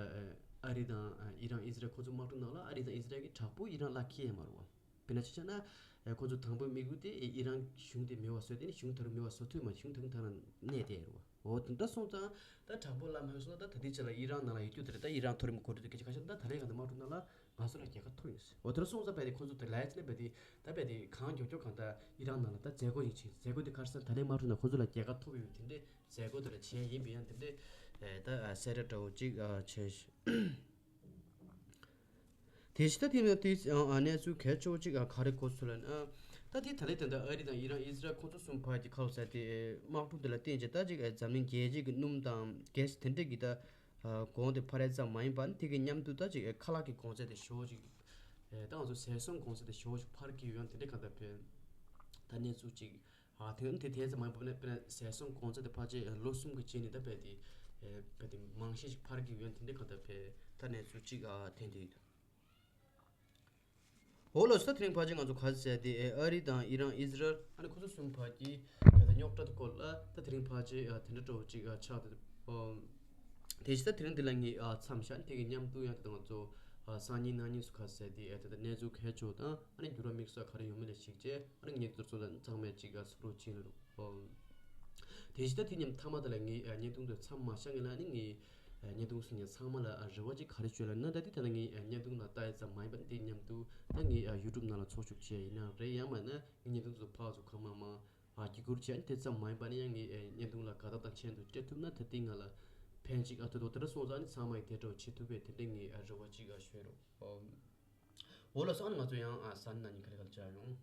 ཨ་རི་དང་ཨི་རན་ཨི་ཟི་རལ་ཁོ་ཚོ་དམག་འཁྲུག་ནང་ལ་ཨ་རི་དང་ཨི་ཟི་རལ་གྱི་དྲག་པོ་ཨི་རན་ལ་ཁེལ་ཡ་མ་རེད་བ། དཔེར་ན་ཆ་བཞག་ན་ཁོ་ཚོ་དང་པོའི་དམིགས་ཡུལ་དེ་ཨི་རན་གཞུང་དེ་མེད་པ་བཟོས་ཏེ་ནི་གཞུང་ད་རུང་མེད་པ་བཟོ་ཐུབ་མ་གཞུང་ད་རུང་ད་རང་གནས་དེ་རེད་བ། འོ་དེ་འདྲ་སོང་ཙང་ད་དྲག་པོ་བླ་མ་སོང་ད་ད་ལྟའི་ཆ་ལ་ཨི་རན་ནང་ལ་ཡོད་རྒྱུ་དེ་རེད། ད་ཨི་རན་མཐོ་རིམ་གོ་སྒྲིག་དེ་སྐད་ཆ་ཁ་ཤས་ད་ད་ལས་གང་ལྟར་དམག་འཁྲུག་ནང་ལ། ང་ཚོ་ལ་རྒྱལ་ཁ་ཐོབ་ཡོད་ཟེར། འོ་དེ་འདྲ་སོང་ཙང་རྦད་དེ་ཁོ་ཚོ་དེ་ལས་ཅི་ནས་རྦད་དེ་ད་རྦད་དེ་གང་མགྱོགས་མགྱོགས་གང་ལྟར་ཨི་རན་ནང་ལ་ད་མཛད་སྒོ་ཞིག་བྱས། མཛད་སྒོ་དེ་ག་རེ་ཟེར་ན་ད་ལྟའི་དམག་འཁྲུག་ནང་ཁོ་ཚོ་ལ་རྒྱལ་ཁ་ཐོབ་ཡོད་དེ་འདྲས་མཛད་སྒོ་དེ་ལ་བྱས་ཡིན་པས་ཡང་དེ་འདྲས་ད་སེ་ར་འདྲ་བོ་ཅིག་བྱས། དེ་བཞིན་ད་དེ་ནས་དེ་གནས་ཚུལ་གལ་ཆེ་བོ་ཅིག་ག་རེ་གོ་ཚུལ་ལ་ན། ད་དེ་ད་ལྟའི་དེ་འདྲ་ཨ་རི་དང་ཨི་རན་ཨི་ཟི་རལ་ཁོ་ཚོ་གསུམ་བར་གྱི་ཁ་ལོ་ཟེར་དེ་དམག་འཁྲུག་དེ་ལ་བརྟེན་བྱས་ད་ཅིག་འཛམ་གླིང་རྒྱལ་སྤྱི་གི་སྣུམ་དང་གྷེ་སི་དེ་འདྲས་ཀྱི་ད། གོང་དེ་འཕར་ཡ་ཙམ་མ་ཡིན་པར་དེ་གི་མཉམ་དུ་ད་ཅིག་ཁ་ལག་གི་གོང་ཚད་དེ་ཞེ་པོ་ཅིག་ད་ང་ཚོ་ཟས་སོང་གོང་ཚད་དེ་ཞེ་པོ་ཅིག་འཕར་གྱི་ཡོད་ཡང་དེ་འདྲ་ག་ད་བས་ད་གནས་ཚུལ་ཅིག་ཨ་དེ་ཡང་དེ་དེ་ཙམ་མ་ཡིན་པར་དཔེར་ན་ཟས་སོང་གོང་ཚད་དེ་ཕལ་ཆེར་ལོ་གསུམ་གི་རྗེས་ནས་ད་བས་དེ་བས་དེ་མང་ཤས་ཅིག་འཕར་གྱི་ཡོད་ཡང་དེ་འདྲ་ག་ད་བས་ད་གནས་ཚུལ་ཅིག་ཨ་ཐོན་དེ་ཡོད། འོ་ལགས་སོ། ད་དེ་རིང་ཕལ་ཆེར་ང་ཚོ་ག་ཟེར་དེ་ཨ་རི་དང་ཨི་རན་ཨི་ཟི་རལ་ཨ་ནི་ཁོ་ཚོ་གསུམ་བར་གྱི་ད་རྙོག་དྲ་དེ་སྐོར་ལ་ད་དེ་རིང་ཕལ་ཆེར་དེ་འདྲ་འདྲ་བོ་ཅིག་ཆགས་འདུག་དེ་བཞིན་ད་དེ་རིང་འདི་ལ་ངས་མཚམས་བཞག་དེ་གི་མཉམ་དུ་ཡང་དེ་ང་ཚོ་སང་ཉིན་གནངས་ཉིན་སུ་ག་ཟེར་དེ་ད་གནས་ཚུལ་གལ་ཆེ་བ་དང་ཨ་ནི་འགྱུར་བ་དམིགས་བསལ་ག་རེ་ཡོང་མིན་ལ་གཞིགས་བྱས་ཨ་ནི་ངས་འདི་ཚོ་ལ་ཚང་མས་ཅིག་ག་ཚུར་རོགས་བྱེད་ལ་རོགས། དེ་བཞིན་ད་དེ་མཉམ་མཐའ་མ་དེ་ལ་ངས་བརྙན་ཐུང་དེ་མཚམས་མ་བཞག་ངེས་ལ་ཨ་ནི་ངས་ བརྙན་ཐུང་གཟིགས་མཁན་ཚང་མ་ལ་རེ་བ་ཅིག་ག་རེ་བཅོལ་ལབ་ན། ད་འདི་ད་ལྟ་ངས་བརྙན་ཐུང་ལ་ལྟ་ཡ་ཙམ་མ་ཡིན་པ་འདི་མཉམ་དུ་ད་ངས་ཡུ་ཊུབ་ནང་ལ་ཚོགས་ཞུགས་བྱས་ཡིན་ན་རེད། ཡང་མིན་ན་ངའི་བརྙན་ཐུང་ཚོ་ཕར་ཚུར་གང་མང་མང་ཨ་བརྒྱུད་བསྐུར་བྱས་ནས་དེ་ཙམ་མ་ཡིན་པ་ནི་ཡང་ངའི་ཨེ་བརྙན་ཐུང་ལ་དགའ་རྟགས་དང་མཆན་དུ་སྤྲད་ཐུབ་ན་ད་ལྟའི་ང་ལ་ཕན་ཅིག་ཨ་ཐུ་དོ་དེ་འདྲ་སོང་ཙང་ནི་ཚང་མ་ཡི་དེ་འདྲ་བྱེད་ཐུབ་པའི་དེ་འདྲའི་ངའི་ཨ་རེ་བ་ཅིག་ཨ་ཞུ་ཡ་རོགས། འོ་ལགས་སོ། ཨ་ནི་ང་ཚོ་ཡང་ཨ་ས་གནས་ནང་ནས་ག་ལེ་ག་ལེ་བྱ་ཡོང་།